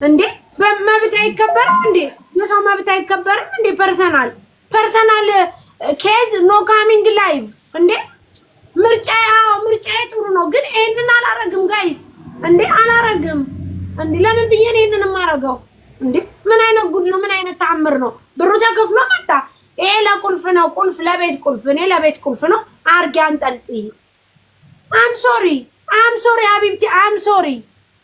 እንዴ፣ መብት አይከበርም እንዴ? የሰው መብት አይከበርም እንዴ? Personal case no coming live እንዴ? ምርጫ፣ አዎ ምርጫዬ ጥሩ ነው፣ ግን ይሄንን አላረግም guys። እንዴ፣ አላረግም እንዴ! ለምን ብዬ ነው ይሄንን የማረገው? እንዴ፣ ምን አይነት ጉድ ነው? ምን አይነት ተአምር ነው? ብሩ ተከፍሎ መጣ። ይሄ ለቁልፍ ነው፣ ቁልፍ ለቤት ቁልፍ፣ እኔ ለቤት ቁልፍ ነው። አርጊ አንጠልጥይ። I'm sorry, I'm sorry حبيبتي፣ I'm sorry.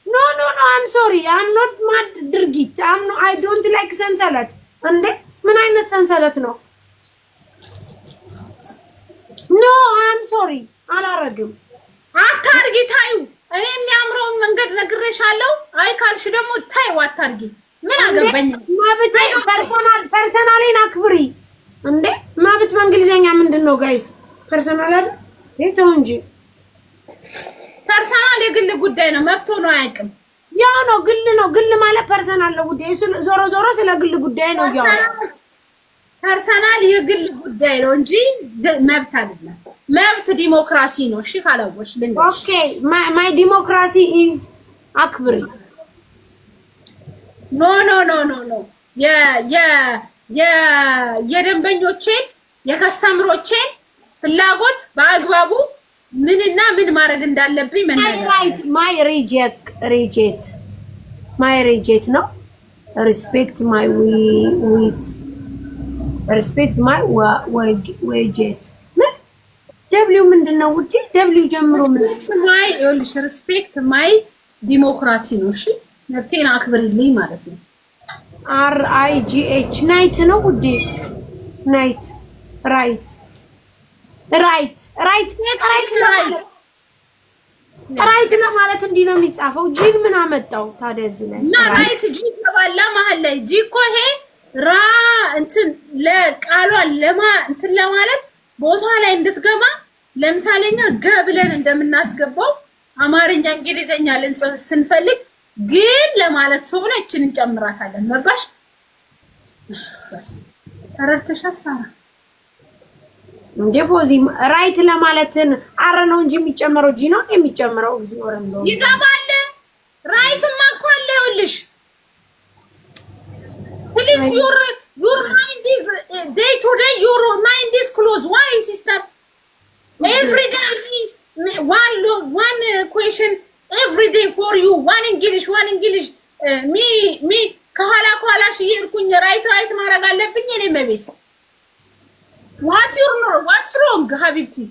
No, no, no, I'm sorry. I'm not mad ድርጊት። I'm no, I don't like ሰንሰለት። እንዴ፣ ምን አይነት ሰንሰለት ነው? No, I'm sorry፣ አላረግም። አታርጊ፣ ታዩ። እኔ የሚያምረውን መንገድ ነግሬሻለሁ። አይ ካልሽ ደግሞ ታዩ፣ አታርጊ። ምን አገባኝ? መብት personal ኤን አክብሪ። እንዴ፣ መብት በእንግሊዝኛ ምንድን ነው guys? Personal አይደል? ተው እንጂ። Personal የግል ጉዳይ ነው። መብት ሆኖ አያውቅም። ያው ነው፣ ግል ነው። ግል ማለት personal ነው ጉዳይ። ዞሮ ዞሮ ስለ ግል ጉዳይ ነው እያወራሁ። Personal የግል ጉዳይ ነው እንጂ መብት አይደለም። መብት ዲሞክራሲ ነው። እሺ፣ ካላወቅሽ ልንገርሽ። Okay, my democracy is አክብሪ። No, no, no, no, no. የደንበኞቼን የ customer ኦቼን ፍላጎት በአግባቡ ምንና ምን ማድረግ እንዳለብኝ my መናገር። Right, my reject, my reject ነው። Respect my wait, respect my waget። ምን W ምንድን ነው ውዴ? W ጀምሮ ምን? My፣ ይኸውልሽ፣ respect my democracy ነው። እሺ፣ መብቴን አክብርልኝ ማለት ነው። RIGH night ነው ውዴ። Night, right, right, right, right ለማለት፣ right ለማለት እንዲህ ነው የሚጻፈው። G ን ምን አመጣው ታዲያ እዚህ ላይ? እና right G ይገባላ መሀል ላይ። G እኮ ይሄ ራ እንትን ለቃሏን ለማ እንትን ለማለት ቦታ ላይ እንድትገባ፣ ለምሳሌ እኛ ገ ብለን እንደምናስገባው አማርኛ እንግሊዘኛ ልንጽፍ ስንፈልግ ግን ለማለት ሰሆነ እችን እንጨምራታለን። ገባሽ? ተረድተሻል ሳራ? እንዴ ፎዚ፣ right ለማለትን R ነው እንጂ የሚጨመረው G ነው የሚጨመረው? እግዚኦ ረምዶ። ይገባል። Right ማ እኮ አለ። ይኸውልሽ፣ please, your mind is day to day, your mind is close. Why, sister? Every day one one question, every day for you one English, one English. Me me ከኋላ ከኋላሽ እየሄድኩኝ right right ማድረግ አለብኝ። እኔ መቤት what's wrong, حبيبتي?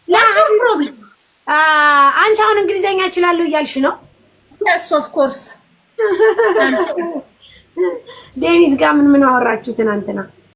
What's your problem? አንቺ አሁን እንግሊዘኛ እችላለሁ እያልሽ ነው? Yes, of course. ዴኒስ ጋር ምን ምን አወራችሁ ትናንትና?